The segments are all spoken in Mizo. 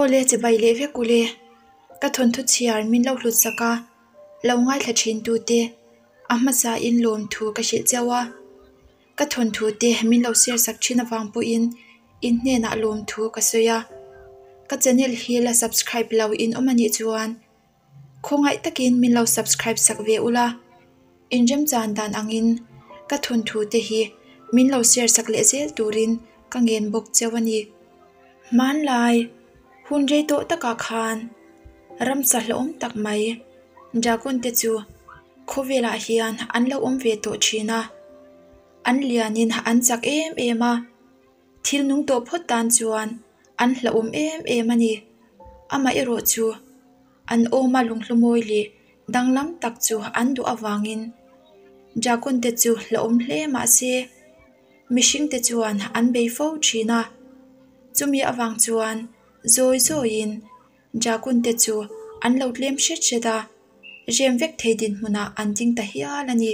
Awle chibai leh vek ule, ka thawnthu chhiar min lo hlut sak a, lo ngaithla thin tute a hmasa in lawmthu ka hrilh chauh a, ka thawnthu te min lo share sak thin avang pawhin in hnenah lawmthu ka sawi a, ka channel hi la subscribe lo in awm anih chuan Khawngaih takin min lo subscribe sak ve ula, inremchan dan angin ka thawnthu te hi min lo share sak leh zel turin ka ngen bawk cheu a ni. Hmanlai hun rei tawh takah khan ramsa hlauhawm tak mai dragon te chu khawvelah hian an lo awm ve tawh thin a, an lianin an chak em em a. Thil nung tawh phawt tan chuan an hlauhawm em em a ni. Amaherawh chu an awma lunghlumawi leh danglam tak chu an duh avangin Dragon te chu hlauhawm hle mah se mihring te chuan an bei fo thin a. Chumi avang chuan zawi zawiin Dragon te chu an lo tlem hret hret a, rem vek thei dinhmunah an ding ta hial a ni.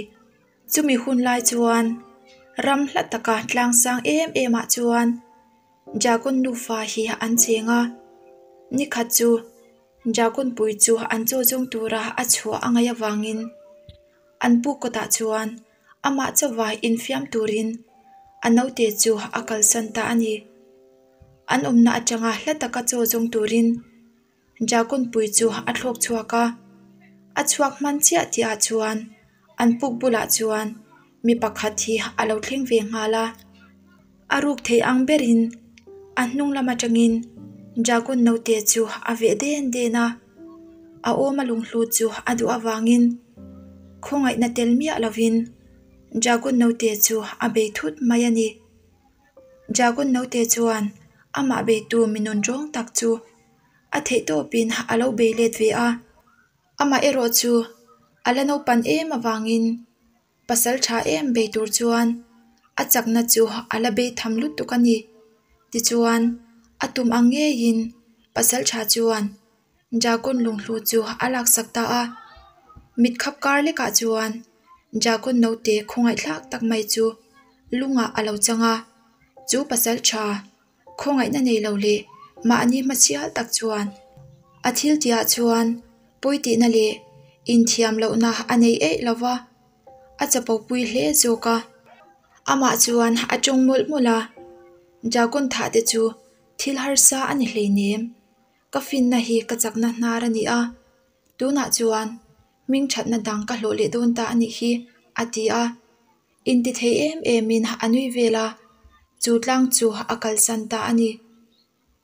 Chumi hun lai chuan ram hla taka tlang sang em em ah chuan Dragon nufa hi an cheng a, nikhat chu Dragon pui chu an chaw zawng tura a chhuah a ngaih avangin an pu kawtah chuan amah chauha infiam turin a naute chu a kalsan ta a ni. An awmna atanga hla taka chaw zawng turin Dragon pui chu a thlawk chhuak a, a chhuak hman chiah tih ah chuan an puk bulah chuan mi pakhat hi a lo thleng ve nghal a, a ruk thei ang berin a hnung lam atangin Dragon naute chu a veh den den a, a awma lunghlu chu a duh avangin khawngaihna tel miah lovin Dragon naute chu a bei thut mai a ni. Dragon naute chuan amah beitu mi nun rawng tak chu a theih tawpin a lo bei let ve a, amah erawh chu a la naupan em avangin pasal tha em bei tur chuan a chakna chu a la bei tham lutuk a ni. Tichuan a tum ang ngeiin pasal tha chuan Dragon lunghlu chu a laksak ta a, mit khap kar lekah chuan Dragon naute khawngaihthlak tak mai chu lungah a lo chang a, chu pasal tha khawngaihna nei lo leh mahni hmasial tak chuan a thil tihah chuan pawitihna leh inthiam lohna a nei eih lo va, a chapo pui hle zawk a. Amah chuan a tawng mawlh mawlh a, Dragon thah te chu thil harsa a ni hleinem. Ka finna hi ka chakna hnar a ni a, tunah chuan hming thatna dang ka hlawh leh dawn ta a nih hi, a ti a. Intithei em emin a nui vel a, chu tlang chu a kalsan ta a ni.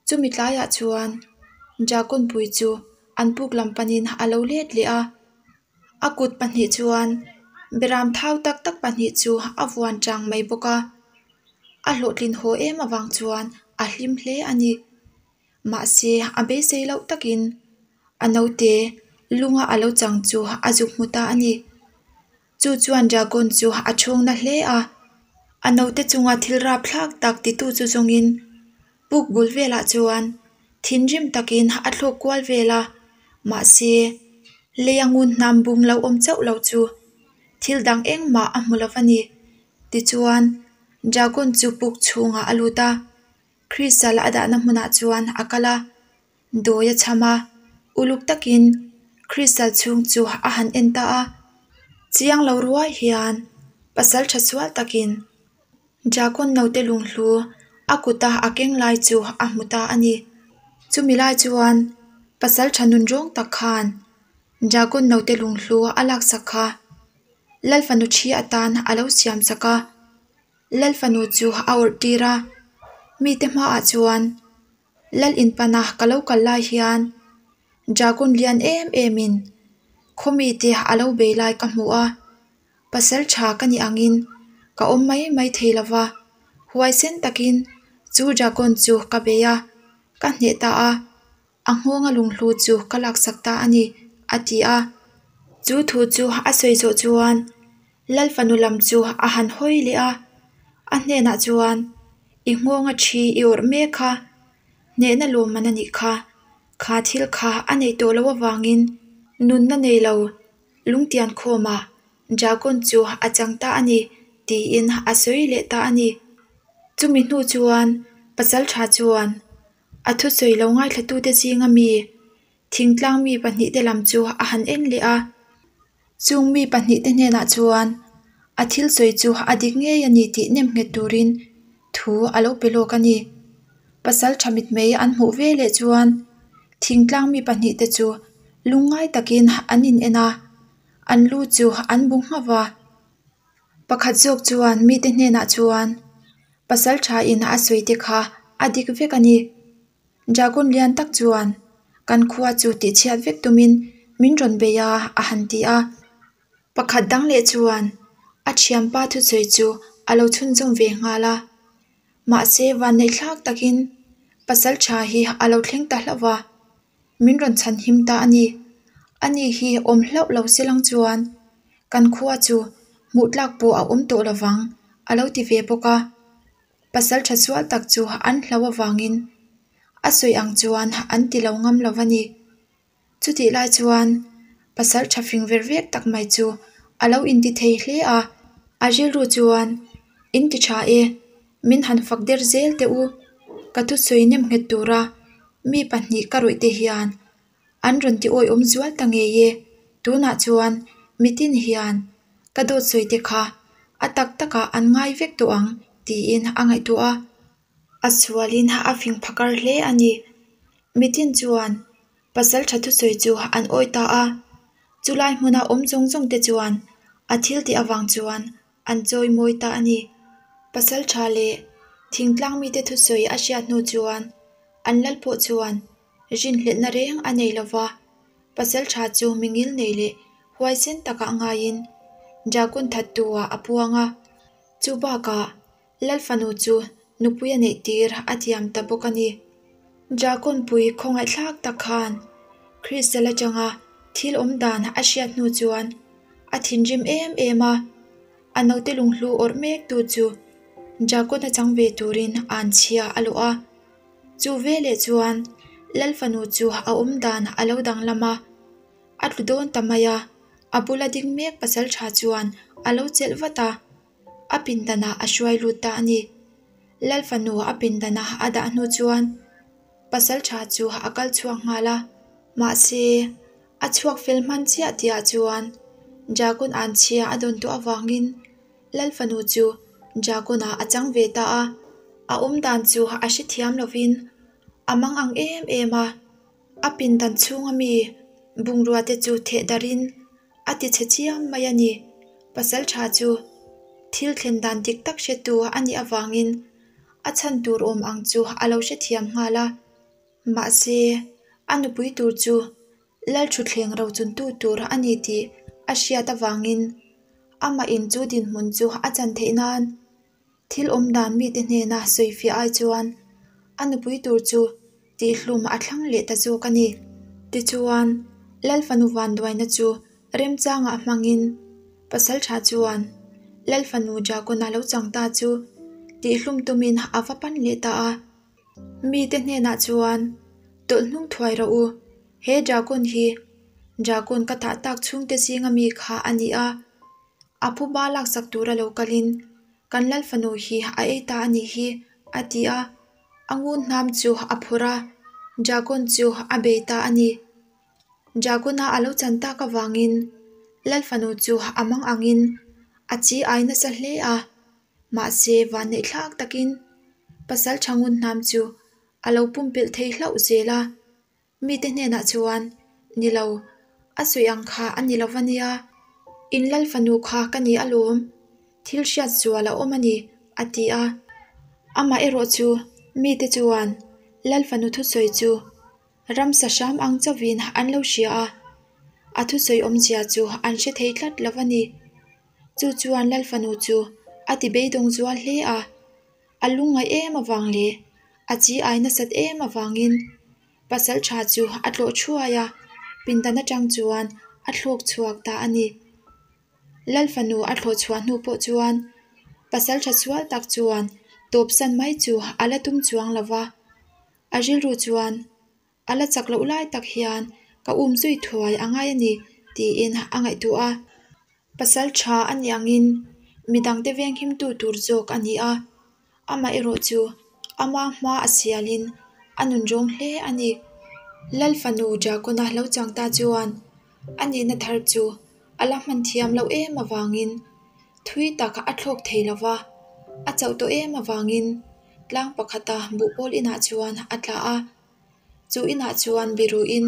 Chumi tlaiah chuan Dragonpui chu an puk lam panin a lo let leh a, a kut pahnih chuan beram thau tak tak pahnih chu a vuan chang mai bawk a, a hlawhtlin haw em avang chuan a hlim hle a ni. Mahse, a beisei loh takin a naute lunga a lo chang chu a zuk hmu ta a ni. Chu chuan Dragon chu a chhung na hle a, a naute chunga thil rapthlak tak titu chu zawngin puk bul velah chuan thinrim takin a thlawk kual vel a, mahse, leia ngun hnam bung lo awm chauh lo chu thil dang engmah a hmu lo va ni. Tichuan, Dragon chu puk chhungah a lut a. Crystal a dahna hmunah chuan a kal a, dawi a cham a, uluk takin Crystal chhung chu a han en ta a, chiang lo ruai hian pasal tha sual takin Dragon naute lunghlu a kuta a keng lai chu a hmu ta a ni. Chumi lai chuan pasal tha nun rawng tak khan Dragon naute lunghlu a laksak kha Lalfanu thi atan a lo siam sak a. Lal fanu chu a awrh tir a, mite hmaah chuan Lal inpana ka lo kal lai hian Dragon lian em emin khaw mite a lo bei lai ka hmu a, pasal tha ka nih angin ka awm mai mai thei lo va, huaisen takin chu Dragon chu ka bei a, ka hneh ta a. A nghawnga lunghlu chu ka laksak ta a ni, a ti a. Chu thu chu a sawi zawh chuan Lal fanu lam chu a han hawi leh a, a hnenah chuan, I nghawnga thi i awrh mek kha, hnehna lawmman a nih kha, kha thil kha a neih tawh loh avangin nunna nei lo lungtian khawmah Dragon chu a chang ta a ni, tiin a sawi leh ta a ni. Chumi hnu chuan Pasaltha chuan. A thusawi lo ngaithlatute zinga mi thingtlang mi pahnihte lam chu a han en leh a. Chung mi pahnihte hnenah chuan a thil sawi chu a dik ngei a ni tih nem nghet turin thu a lo pe lawk a ni. Pasal tha mitmei an hmuh ve leh chuan thingtlang mi pahnihte chu lungngai takin an in en a, an lu chu an bu nghauh a. Pakhat zawk chuan mite hnenah chuan pasal tha in a sawi te kha a dik vek a ni. Dragon lian tak chuan kan khua chu tihchhiat vek tumin min rawn bei a a han ti a. Pakhat dang leh chuan a thianpa thusawi chu a lo chhunzawm ve nghal a. Mahse vanneih thlak takin pasal tha hi a lo thleng ta hlauh va, min rawn chhan him ta a ni. Ani hi awm hlauh lo se lang chuan kan khua chu hmuh tlak pawh a awm tawh lovang a lo ti ve bawk a. Pasal tha sual tak chu an hlauh avangin a sawi ang chuan an ti lo ngam lo va ni. Chutih lai chuan pasal tha fing ver vek tak mai chu a lo inti thei hle a, a rilru chuan in ti tha e, min han fak der zel teh u, ka thusawi nem nghet tura mi pahnih ka rawih te hian an rawn ti awihawm zual ta ngei e, tunah chuan mitin hian ka dawt sawi te kha a tak takah an ngai vek tawh ang tiin a ngaihtuah a. A sualin a fing phakar hle a ni. Mitin chuan pasal tha thusawi chu an awi ta a, chulai hmuna awm zawng zawng te chuan a thil tih avang chuan an chawi mawi ta a ni. Pasal tha leh thingtlang mite thusawi a hriat hnu chuan an lal pawh chuan rinhlelhna reng a nei lova, pasal tha chu mingil nei leh huaisen takah ngaiin Dragon thattu ah a puang a, chu bakah Lal fanu chu nupui a neih tir a tiam ta bawk a ni. Dragon pui khawngaihthlak tak khan Crystal atanga thil awm dan a hriat hnu chuan a thinrim em em a, a naute lunghlu awrh mek tu chu Dragon a chang ve turin an chhia a lawh a. Chu veleh chuan Lal fanu chu a awm dan a lo danglam a, a tlu dawn ta mai a, a bula ding mek pasal tha chuan a lo chelh vat a. A pindanah a hruai lut ta a ni. Lal fanu a pindana a dah hnu chuan pasal tha chu a kal chhuak nghal a. Mahse, a chhuak fel hman chiah tihah chuan Dragon an chhia a dawn tawh avangin Lal fanu chu Dragon-ah a chang ve ta a. A awm dan chu a hrethiam lovin a mang ang em em a. A pindan chhunga mi bungrua te chu theh darhin A ti chhe chiam mai a ni. Pasal tha chu thil thlen dan dik tak hretu a nih avangin a chhan tur awm ang chu a lo hrethiam nghal a. Mahse, a nupui tur chu Lalthuthleng rochuntu tur a ni tih a hriat avangin amah in chu dinhmun chu a chan theih nan Thil awm dan mite hnena sawifiah ai chuan a nupui tur chu tihhlum a thlang leh ta zawk a ni. Tichuan, Lalfanu vanduaina chu remchangah hmangin Pasaltha chuan Lalfanu Dragona lo chang ta chu tihhlum tumin a va pan leh ta a. Mite hnenah chuan, Tawlh hnung thuai rawh u, he Dragon hi Dragon ka thah tak chhungte zinga mi kha a ni a. A phuba laksak tura lo kalin kan Lal fanu hi a ei ta a nih hi, a ti a. A ngun hnam chu a phawrh a, Dragon chu a bei ta a ni. Dragon-a a lo chan tak avangin Lal fanu chu a mang angin a chi ai nasa hle a, mahse vanneih thlak takin pasal tha ngun hnam chu a lo pumpelh thei hlauh zel a. Mite hnenah chuan, Ni lo, a sawi ang kha a ni lo va nia, in lal fanu kha ka ni alawm, thil hriat zual a awm a ni, a ti a. Amah erawh chu mite chuan lal fanu thusawi chu ramsa hram ang chauhin an lo hria a, a thusawi awmzia chu an hre thei tlat lo va ni. Chu chuan lal fanu chu a ti beidawng zual hle a. A lungngaih em avang leh a chi ai nasat em avangin pasal tha chu a tlawh thuai a, pindan atang chuan a thlawk chhuak ta a ni. Lal fanu a thlawh chhuah hnu pawh chuan pasal tha sual tak chuan tawpsan mai chu a la tum chuang lo va, a rilru chuan A la chak loh lai tak hian ka um zui thuai a ngai a ni tiin a ngaihtuah a. Pasal tha a nih angin midangte venghimtu tur zawk a ni a, amaherawh chu ama hma a sialin A nunrawng hle a ni. Lal fanu Dragona lo chang ta chuan a nihna thar chu a la hman thiam loh em avangin thui tak a thlawk thei lo va, a chauh tawh em avangin tlang pakhata buhpawl inah chuan a tla a. Chu inah chuan biruin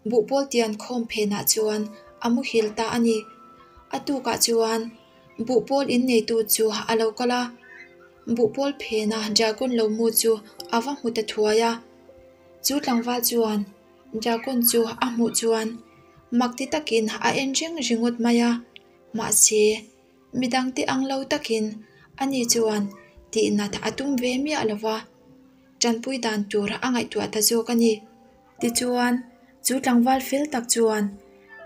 buhpawl tian khawm phenah chuan a muhil ta a ni. A tukah chuan buhpawl inneitu chu a lo kal a, buhpawl phena dragon lo mu chu a va hmu ta thuai a. Chu tlangval chuan dragon chu a hmuh chuan mak ti takin a en reng ringawt mai a, mahse midangte ang lo takin ani chuan tihnat a tum ve miah lo va. Tanpui dan tur a ngaihtuah ta zawk a ni. Tichuan, chu tlangval fel tak chuan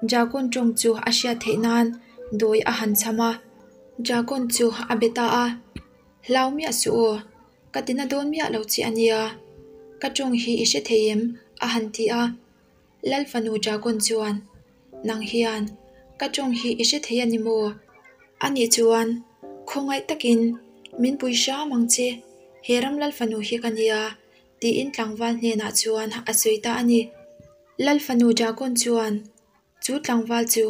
Dragon tawng chu a hriat theih nan dawi a han cham a. Dragon chu a be ta a, Hlau miah suh aw, ka tina dawn miah lo che a nia. Ka tawng hi i hre thei em? a han ti a. Lal fanu Dragon chuan, Nang hian ka tawng hi i hre thei a ni maw? Anih chuan khawngaih takin min pui hram ang che, he ram Lal fanu hi ka nia, tiin tlangval hnenah chuan a sawi ta a ni. Lal fanu Dragon chuan chu tlangval chu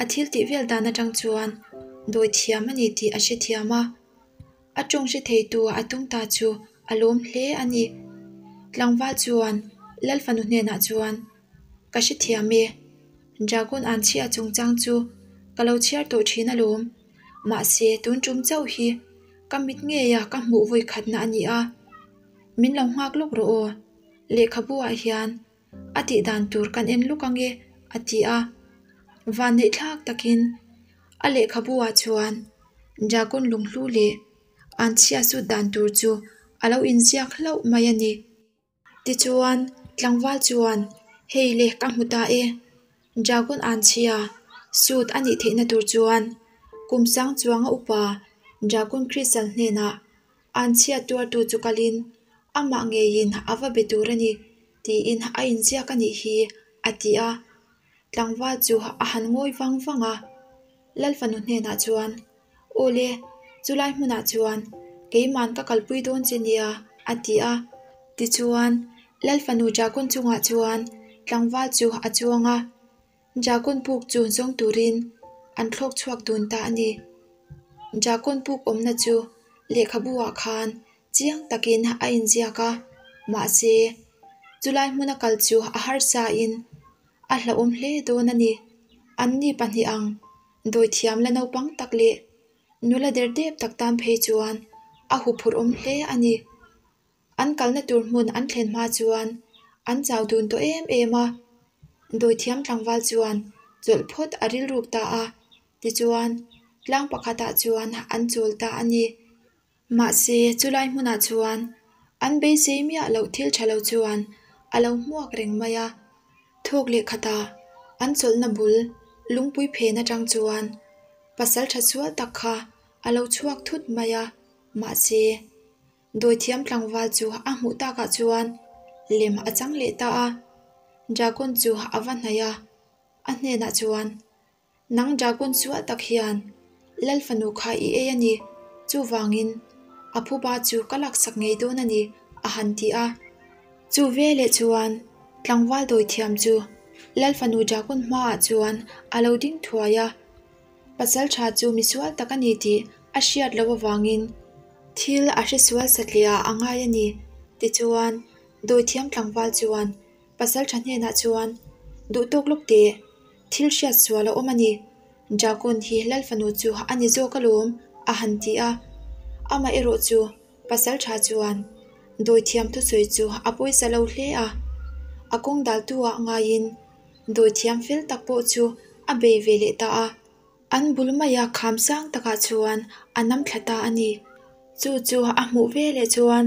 a thil tih vel dan atang chuan dawi thiam a ni tih a hrethiam a. A tawng hre theitu a tum ta chu a lawm hle a ni. Tlangval chuan Lal fanu hnenah chuan, Ka hrethiam e, Dragon an chhia chungchang chu ka lo chhiar tawh thin alawm. Mahse tun tum chauh hi ka mit ngeia ka hmuh vawi khatna a ni a. Min lo nghak lawk rawh aw, lehkhabu ah hian a tih dan tur kan en luk ange a ti a. Vanneih thlak takin a lehkhabu ah chuan Dragon lunghlu leh an chhia sut dan tur chu a lo inziak hlauh mai a ni. Tichuan tlangval chuan hei le ka hmu ta e, Dragon an chhia sut a nih theihna tur chuan kum sang chuanga upa Dragon Crystal hnenah An chhiat tuartu chu kalin amah ngeiin a va be tur a ni tiin a inziak a nih hi a ti a. Tlangval chu a han ngawi vang vang a. Lalfanu hnenah chuan, Aw le, chulai hmunah chuan keiman ka kalpui dawn che nia a ti a. Tichuan, Lalfanu Dragon chungah chuan tlangval chu a chuang a. Dragon puk chu zawng turin an thlawk chhuak dun ta a ni. Dragon puk awmna chu lehkhabu ah khan chiang takin a inziak a, mahse chulai hmuna kal chu a harsa in a hlauhawm hle dawn a ni. Anni pahnih ang dawithiam la naupang tak leh nula derdep tak tan phei chuan a huphurh awm hle a ni. An kalna tur hmun an thlen hma chuan an chau dun tawh em em a, dawithiam tlangval chuan chawlh phawt a rilruk ta a, tichuan tlang pakhatah chuan an chawl ta a ni. Mahse chulai hmunah chuan an beisei miah loh thil tha lo chuan a lo hmuak reng mai a, thawk leh khatah an chawlhna bul lungpui phen atang chuan pasal tha sual tak kha a lo chhuak thut mai a, mahse Dawithiam tlangval chu a hmuh takah chuan lem a chang leh ta a, Dragon chu a va hnaih a, a hnenah chuan, Nang Dragon sual tak hian Lal fanu kha i ei a ni, chuvangin a phuba chu ka laksak ngei dawn a ni, a han ti a. Chu veleh chuan tlangval dawithiam chu Lal fanu Dragon hmaah chuan a lo ding thuai a. Pasal tha chu misual tak a ni tih a hriat loh avangin thil a hresual satliah a ngai a ni. Tichuan, dawithiam tlangval chuan pasal tha hnenah chuan, Duh tawk lawk teh, thil hriat sual a awm a ni. Dragon hi Lal fanu chu a ni zawk alawm, a han ti a. Amaherawh chu pasal tha chuan dawithiam thusawi chu a pawisa lo hle a, a kawng daltu ah ngaiin Dawithiam fel tak pawh chu a bei ve leh ta a, an bul maia kham sang takah chuan a nam thla ta a ni. Chu chu a hmuh ve leh chuan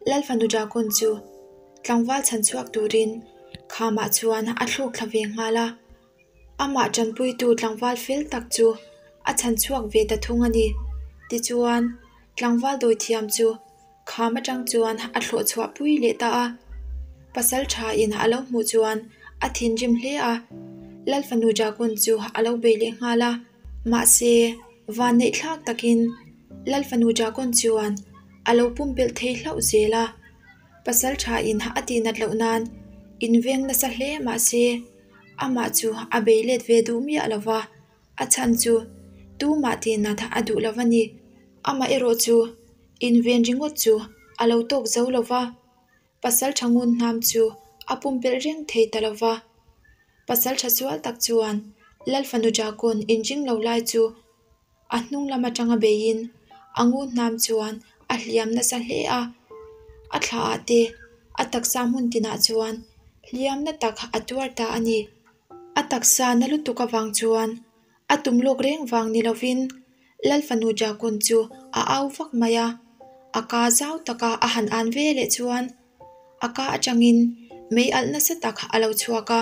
Lalfanu Dragon chu tlangval chhan chhuak turin khamah chuan a thluk thla ve nghal a. Amah tanpuitu tlangval fel tak chu a chhan chhuak ve ta thung a ni. Tichuan, tlangval dawithiam chu Kham atang chuan a thlawh chhuah pui leh ta a, pasal tha in a lo hmuh chuan a thinrim hle a, Lal fanu Dragon chu a lo bei leh nghal a, mahse vanneih thlak takin Lal fanu Dragon chuan a lo pumpelh thei hlauh zel a. Pasalṭha in a tihnat loh nan inveng nasa hle mah se amah chu a bei let ve duh miah lo va, a chhan chu tumah tihnat a duh lo a ni. Amah erawh chu inven ringawt chu a lo tawk zo lo va, pasalṭha ngun hnam chu a pumpelh reng thei ta lo va. Pasalṭha sual tak chuan Lalfanu Dragon inring lo lai chu A hnung lam atanga beiin a ngun hnam chuan a hliam nasa hle a, a thla ah te a taksa hmun tinah chuan hliam na tak a tuar ta a ni. A taksa na lutuk avang chuan a tum lawk reng vang ni lovin Lalfanu Jakun chu a au vak mai a, a ka zau taka a han an ve leh chuan a ka atangin mei alh nasa tak a lo chhuak a.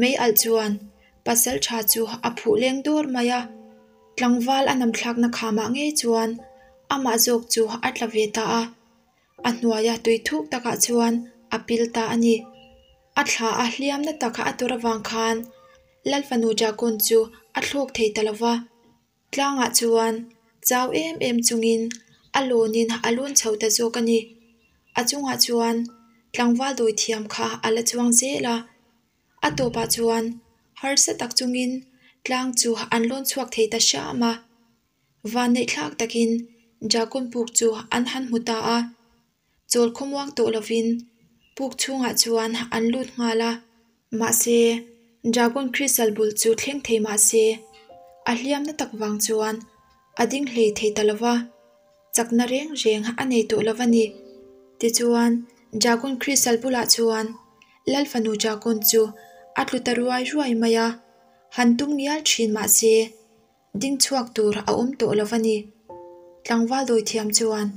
Mei alh chuan pasal tha chu a phuh leng dawr mai a, tlangval a namthlakna khamah ngei chuan amah zawk chu a tla ve ta a, a hnuaia tui thuk takah chuan a pil ta a ni. A thla a hliamna taka a tur avang khan Lalfanu Dragon chu a thlawk thei ta lo va. Tlangah chuan chau em em chungin a lawnin a lawn chho ta zawk a ni. A chungah chuan tlangval dawi thiam kha a la chuang zel a. A tawpah chuan harsa tak chungin tlang chu an lawn chhuak thei ta hram a. Vanneih thlak takin Dragon puk chu an han hmu ta a. Chawl khawmuang tawh lovin puk chhungah chuan an lut nghal a. Mahse, Dragon Crystal bul chu thleng thei mah se, a hliamna tak vang chuan a ding hlei thei ta lo va, chakna reng reng a nei tawh lo va ni. Tichuan, Dragon Crystal bulah chuan Lal fanu Dragon chu a tlu ta ruai ruai mai a, han tum ngial thin mah se, Ding chhuak tur a awm tawh lo va ni. Tlangval dawithiam chuan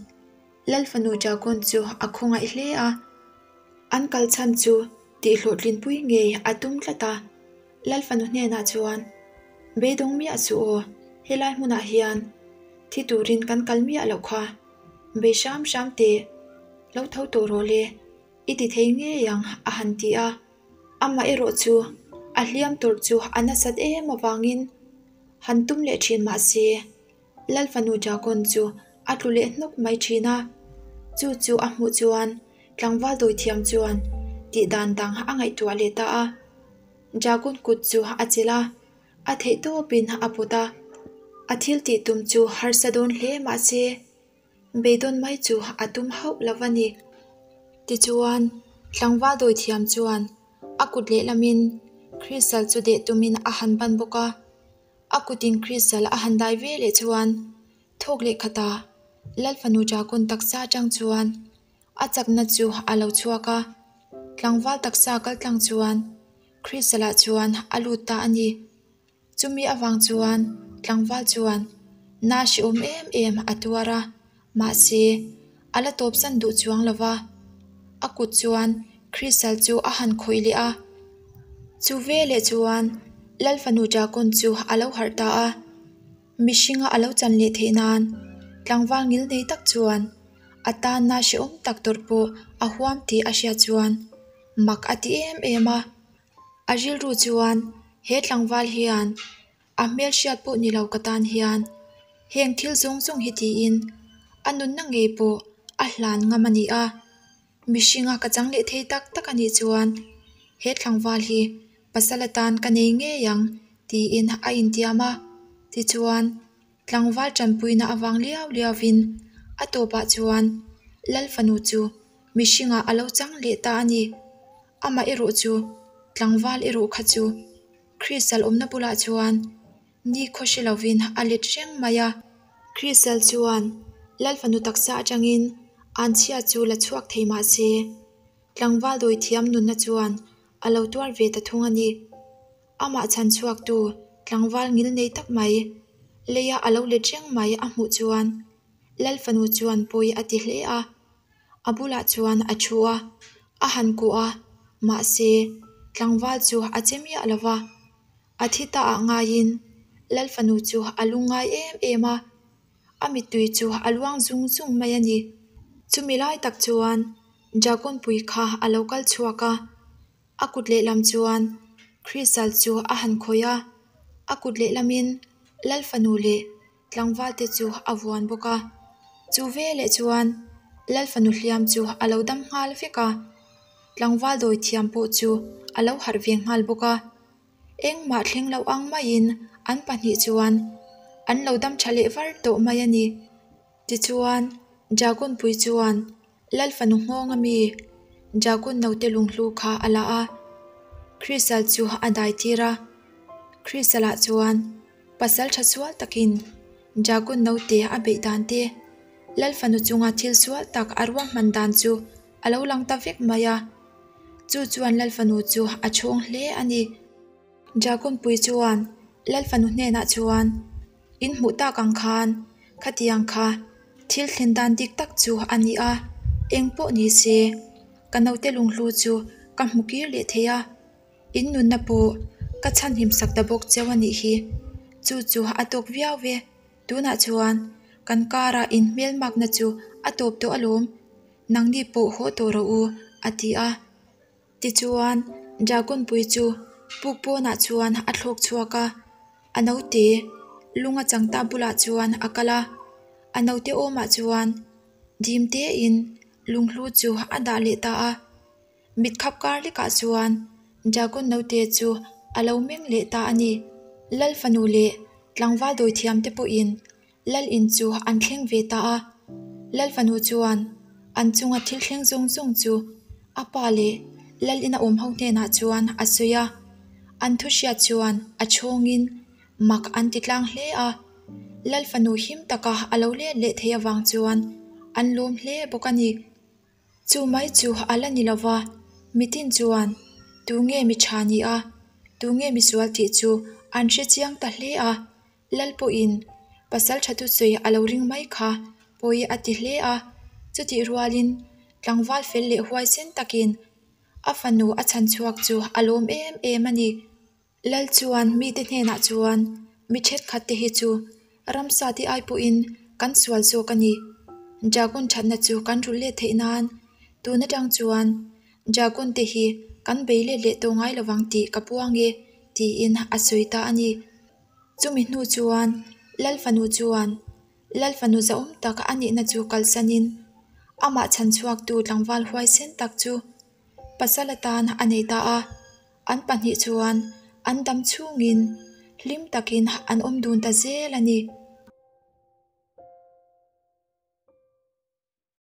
Lal fanu Dragon chu a khawngaih hle a, an kal chhan chu tih hlawhtlinpui ngei a tum tlat a. Lal fanu hnenah chuan, Beidawng miah suh aw, helai hmunah hian thi turin kan kal miah loh kha. Bei hram hram teh, lo tho tawh rawh le, i ti thei ngei ang a han ti a. Amah erawh chu a hliam tur chu a nasat em avangin han tum leh thin mah se, Lal fanu Dragon chu a tlu leh hnawk mai thin a. Chu chu a hmuh chuan tlangval dawithiam chuan tih dan dang a ngaihtuah leh ta a. Dragon kut chu a chelh a, a theih tawpin a pawt a. A thil tih tum chu harsa dawn hle mah se, Beidawn mai chu a tum hauh lo a ni. Tichuan, tlangval dawithiam chuan a kut lehlamin Crystal chu deh tumin a han ban bawk a. A kutin Crystal a han dai ve leh chuan thawk leh khatah Lal fanu Dragon taksa atang chuan a chakna chu a lo chhuak a. Tlangval taksa kaltlang chuan Crystal-ah chuan a lut ta a ni. Chumi avang chuan tlangval chuan na hreawm em em a tuar a, mahse a la tawpsan duh chuang lo va. A kut chuan Crystal chu a han khawih leh a, chu veleh chuan Lal fanu Dragon chu a lo harh ta a, mihringa a lo chan leh theih nan tlangval ngil nei tak chuan a tan na hreawm tak tawrh pawh a huam tih a hriat chuan mak a ti em em a. A rilru chuan he tlangval hian a hmel hriat pawh ni lo ka tan hian heng thil zawng zawng hi tiin a nunna ngei pawh a hlan ngam a ni a, mihringa ka chang leh thei tak tak a nih chuan he tlangval hi pasal atan ka nei ngei ang tiin a intiam a, tichuan tlangval tanpuina avang liau liauvin a tawpah chuan Lal fanu chu mihringah a lo chang leh ta a ni. Amah erawh chu tlangval erawh kha chu Crystal awmna bulah chuan ni khaw hre lovin a let reng mai a. Crystal chuan Lal fanu taksa atangin anchhia chu la chhuak thei mah se, tlangval dawithiam nunna chuan a lo tuar ve ta thung a ni. Amah chhan chhuaktu tlangval ngil nei tak mai leia a lo let reng mai a hmuh chuan Lal fanu chuan pawi a ti hle a. A bulah chuan a thu a, a han kuh a, mahse, tlangval chu a che miah lo va. A thi ta ah ngaiin Lal fanu chu a lungngai em em a, a mittui chu a luang zung zung mai a ni. Chumi lai tak chuan Dragon pui kha a lo kal chhuak a, a kut lehlam chuan Crystal chu a han khawih a, a kut lehlamin Lal fanu leh Tlangvalte chu a vuan bawk a, chu veleh chuan Lal fanu hliam chu a lo dam nghal vek a, tlangval dawi thiam pawh chu a lo harh ve nghal bawk a. Engmah thleng loh ang maiin an pahnih chuan an lo dam tha leh var tawh mai a ni. Tichuan, Dragon pui chuan Lal fanu nghawng ami Dragon naute lunghlu kha a la a, Crystal chu a dai tir a. Crystal ah chuan pasal tha sual takin Dragon naute a beih dan te, Lal fanu chunga thil sual tak a ruahman dan chu a lo lang ta vek mai a. Chu chuan Lal fanu chu a chhawng hle a ni. Dragon pui chuan Lal fanu hnenah chuan, In hmuh tak ang khan khatiang kha thil thlen dan dik tak chu a ni a, eng pawh ni se ka naute lunghlu chu ka hmu kir leh thei a, in nunna pawh ka chhanhim sak ta bawk cheu a nih hi. Chu chu a tawk viau ve, tunah chuan kan kara in hmelmakna chu a tawp tawh alawm, nangni pawh haw tawh rawh u a ti a. Tichuan, Dragon pui chu puk pawnah chuan a thlawk chhuak a, a naute lunga changta bulah chuan a kal a, a naute awmah chuan dim tein lunghlu chu a dah leh ta a. Mit khap kar lekah chuan Dragon naute chu a lo meng leh ta a ni. Lal fanu leh tlangval dawithiam te pawhin Lal in chu an thleng ve ta a, Lal fanu chuan an chunga thil thleng zawng zawng chu a pa leh Lal ina awm ho hnenah chuan a sawi a, an thu hriat chuan a chhawngin mak an ti tlang hle a, Lal fanu him taka a lo let leh thei avang chuan an lawm hle bawk a ni. Chu mai chu a la ni lova, mitin chuan tu nge mi tha ni a, tu nge mi sual tih chu an hre chiang ta hle a, Lal pawhin pasal tha thusawi a lo ring mai kha pawi a ti hle a, chutih rualin tlangval fel leh huaisen takin a fanu a chhan chhuak chu a lawm em em a ni. Lal chuan mite hnenah chuan mi thenkhat te hi chu ramsa te ai pawhin kan sual zawk a ni. Dragon thatna chu kan rulh let theih nan tun atang chuan Dragon te hi kan bei let leh tawh ngai lovang tih ka puang e tiin a sawi ta a ni. Chumi hnu chuan Lal fanu chuan Lal fanu zahawm tak a nihna chu kalsanin amah chhan chhuaktu tlangval huaisen tak chu pasal atan a nei ta a, an pahnih chuan an dam chhungin hlim takin an awm dun ta zel a ni.